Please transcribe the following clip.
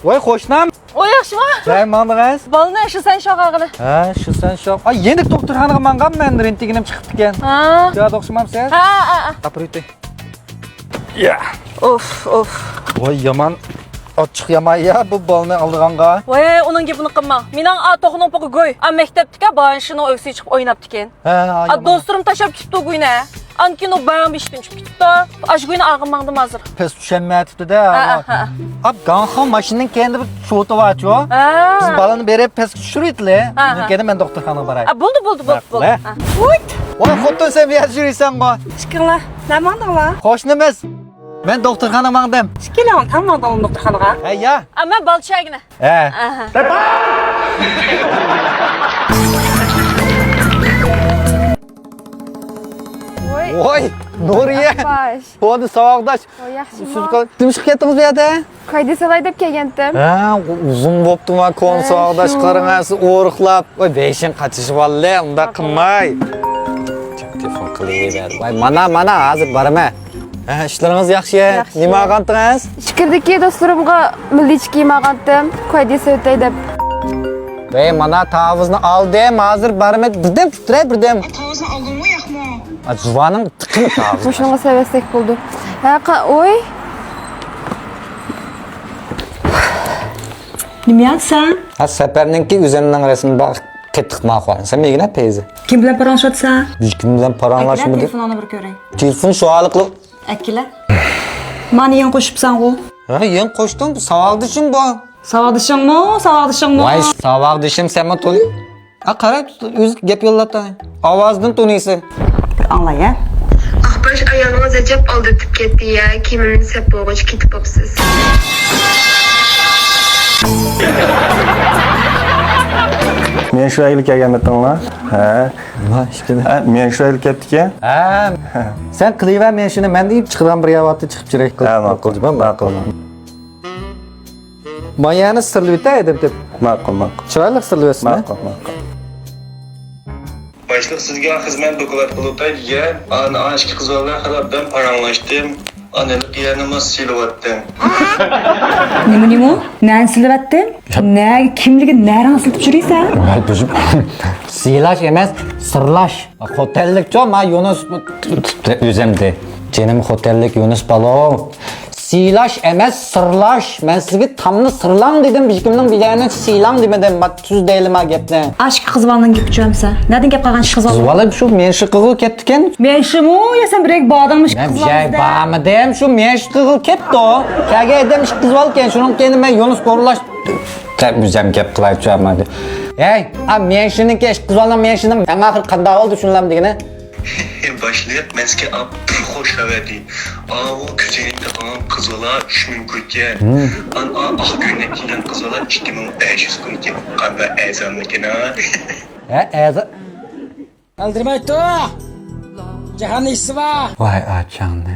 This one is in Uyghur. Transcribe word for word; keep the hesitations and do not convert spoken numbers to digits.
ۋاي، قوشنام. ئۇ ياخشىمۇ؟ ۋاي، ماڭدىڭىز؟ بالىنى شىسەنشاغا ئالغىلى. ھە، شىسەنشاغ. ئاي، يېنىك دوختۇرخانىغا ماڭغان مەن، رېنتگېنىم چىقىپتىكەن. ھا. يا، ئوخشىمامسىز؟ ھا، ھا، ھا. ئاپىرىتى. يا. ئوف، ئوف. ۋاي، يامان ئاچچىق يامان يا بۇ بالىنى ئالىدىغانغا. ۋاي، ئۇنىڭ گېپىنى قىلماڭ. مېنىڭ ئا توخۇنىڭ پوقى گۇي. ئا مەكتەپتىكى بايانشىنىڭ ئۆكسىگە چىقىپ ئويناپتىكەن. ھە، ھە، ئا يامان. دوستلىرىم تاشلاپ كېتىپتۇ گۇينى. ئاندىن كېيىن ئۇ بايام ئىشتىن چۈشۈپ كېتىپتۇ. ئاشۇ گۇينى ئالغىلى ماڭدىم ھازىر. پەس چۈشەنمەيتىپتۇ-دە. ھە، ھە، ھە. ئا گاڭخاۋ ماشىنىنىڭ كەينىدە بىر شوتا بارچۇ. ھە. بىز بالىنى بېرىپ پەسكە چۈشۈرۈۋېتىلى. ھە، ھە. ئۇنىڭ كەينىدىن مەن دوختۇرخانىغا باراي. ئا، بولدى، بولدى، بولدى، بولدى. ھە. ۋاي، خوتۇن، سەن بۇ يەردە يۈرۈيسەنغۇ. چىقىڭلار. نەگە ماڭدىڭلار؟ قوشنىمىز. مەن دوختۇرخانىغا ماڭدىم. ئىككىلەڭ تەڭ ماڭدىڭلار دوختۇرخانىغا؟ ھە، يا. ئا، مەن بالا چۈشۈرگىنە. ھە. ئاھا. ۋوي. ۋوي، نۇرىيە. ياقباش. ۋوي، ساۋاقداش. ۋوي، ياخشىمۇ؟ سىز قا-، نېمە ئىش قىلىپ كەتتىڭىز بۇ يەردە؟ كايدى سالاي دەپ كەلگەنتىم. ھە، ئۇزۇن بوپتۇما، كونا ھە، ساۋاقداش شۇ. قاراڭ، ھەسسە ئورۇقلاپ. ۋاي، بېشىڭ قېتىشىۋالدى، ئۇنداق قىلماي. تېلېفون قىلىۋەر. ۋاي، مانا، مانا، ھازىر بارىمەن. ھە، ئىشلىرىڭىز ياخشى؟ ياخشى. نېمە ئالغانتىڭىز؟ ئىچكىرىدىكى دوستلىرىمغا مىللىيچە كىيىم ئالغانتىم، كويدى سۆتەي دەپ. ۋەي، مانا تاۋۇزنى ئالدىم، ھازىر بارىمەن، بىردەم تۇتۇراي، بىردەم. تاۋۇزنى ئالدىڭمۇ، ياقمۇ؟ ئا، زۇۋانىڭ تىقىمۇ تاۋۇز. مۇشۇنىڭغا سەۋەتسەك بولدى. ھە، قا-، ئوي. نېمە يازساڭ؟ ھە، سەپەرنىڭكى ئۆزۈمنىڭ رەسىمى بار، قېتىق ماخۇن. سەن بىلگىنە پەيزى. كىم بىلەن پاراڭلىشىۋاتىسەن؟ ھېچكىم بىلەن پاراڭلاشمىدىم. ئەكىلە، تېلېفونۇڭنى بىر كۆرەي. تېلېفون شۇ ھالقىلىق. ئەكىلە. مانا يېڭى قوشۇپسەنغۇ. ھە، يېڭى قوشتۇم. ساۋاقدىشىم بۇ. ساۋاقدىشىڭمۇ؟ ساۋاقدىشىڭمۇ؟ ۋاي، ساۋاقدىشىم سەنمۇ تونۇي. ھە، قارا، ئۆزى گەپ يوللاپتۇ. ئاۋازدىن تونۇيسىز. بىر ئاڭلاي، ھە؟ ئاقباش ئايالىڭىز ئەجەب ئالدىتىپ كەتتى يا، كىيىمىمنى سەپ بولغۇچە كېتىپ بوپسىز. مەن شۇ ئەگىلى كەلگەنمىتىڭلار؟ ھە. نېمە ئىش كېلى؟ ھە، مەن شۇ ئەگىلى كەپتىكەن. ھە. سەن قىلىۋەر، مەن شۇنى، مەن دېيىپ چىقىدىغان بىر ياۋاتى چىقىپ جۈرەك قىلىپ. ھە، ماقۇل، ماقۇل. مايانى سىرلىۋېتە ئادەم دەپ. ماقۇل، ماقۇل. چىرايلىق سىرلىۋەتسىن، ھە؟ ماقۇل، ماقۇل. باشلىق سىزگە خىزمەت دوكلات قىلىۋاتاي دېگەن. ئان-، ئان ئىككى قىز بالا قاراپ مەن پاراڭلاشتىم. ئان ھېلىقى يەرنىمۇ سىيلىۋەتتىم. نېمە، نېمە؟ نەنى سىيلىۋەتتىم؟ نەگە، كىملىكى نەرىڭ سىلتىپ يۈرىسەن؟ ۋاي، بىز سىيلاش ئەمەس، سىرلاش. خوتەنلىكچۇ، ما يۇنۇس ئۆزەمدى. جېنىم خوتەنلىك يۇنۇس بالام. سىيلاش ئەمەس، سىرلاش. مەن سىزگە تامنى سىرلاڭ دېدىم، ھېچكىمنىڭ بىلەنى سىيلاڭ دېمىدىم. ما تۈز دەيلى ما گەپنى. ئاشۇ قىز بالىنىڭ گېپى چۈشەنمىسە. نەدىن گەپ قالغان شۇ قىز بالا؟ قىز بالا شۇ مەنشى قىغىل كەپتىكەن. مەنشىمۇ؟ يا سەن بىرەك باردىڭمۇ شۇ قىز بالىنىڭ ئىزىدا؟ مەن بارمىدىم، شۇ مەنشى قىغىل كەپتۇ. كەلگەن ئادەم ئىككى قىز بالا ئىكەن، شۇنىڭ كەينىدىن مەن يۇنۇس قورۇللاش دەپ ئۆزەم گەپ قىلايچۇ ئەمما. ھەي، ئا، مەنشىنىڭكى ئىككى قىز بالىنىڭ مەنشىنىڭ ئەڭ ئاخىرى قانداق بولدى شۇنىلام دېگىنى؟ باشلىق، مەن سىزگە بىر خوش خەۋەر دېيىن. ئاۋۇ كۆزۈڭنى تاقىغان قىز بالا ئۈچ مىڭ كويكەن. ھىم. ئان-، ئا-، ئاق كۆينەك كىيگەن قىز بالا ئىككى مىڭ بەش يۈز كويكەن. قانداق ئەرزانمىكىن، ھا؟ ھە، ئەرزان. ئالدىرىمايتتۇ! جاھاننىڭ ئىشى بار! ۋاي ئاچاڭنى.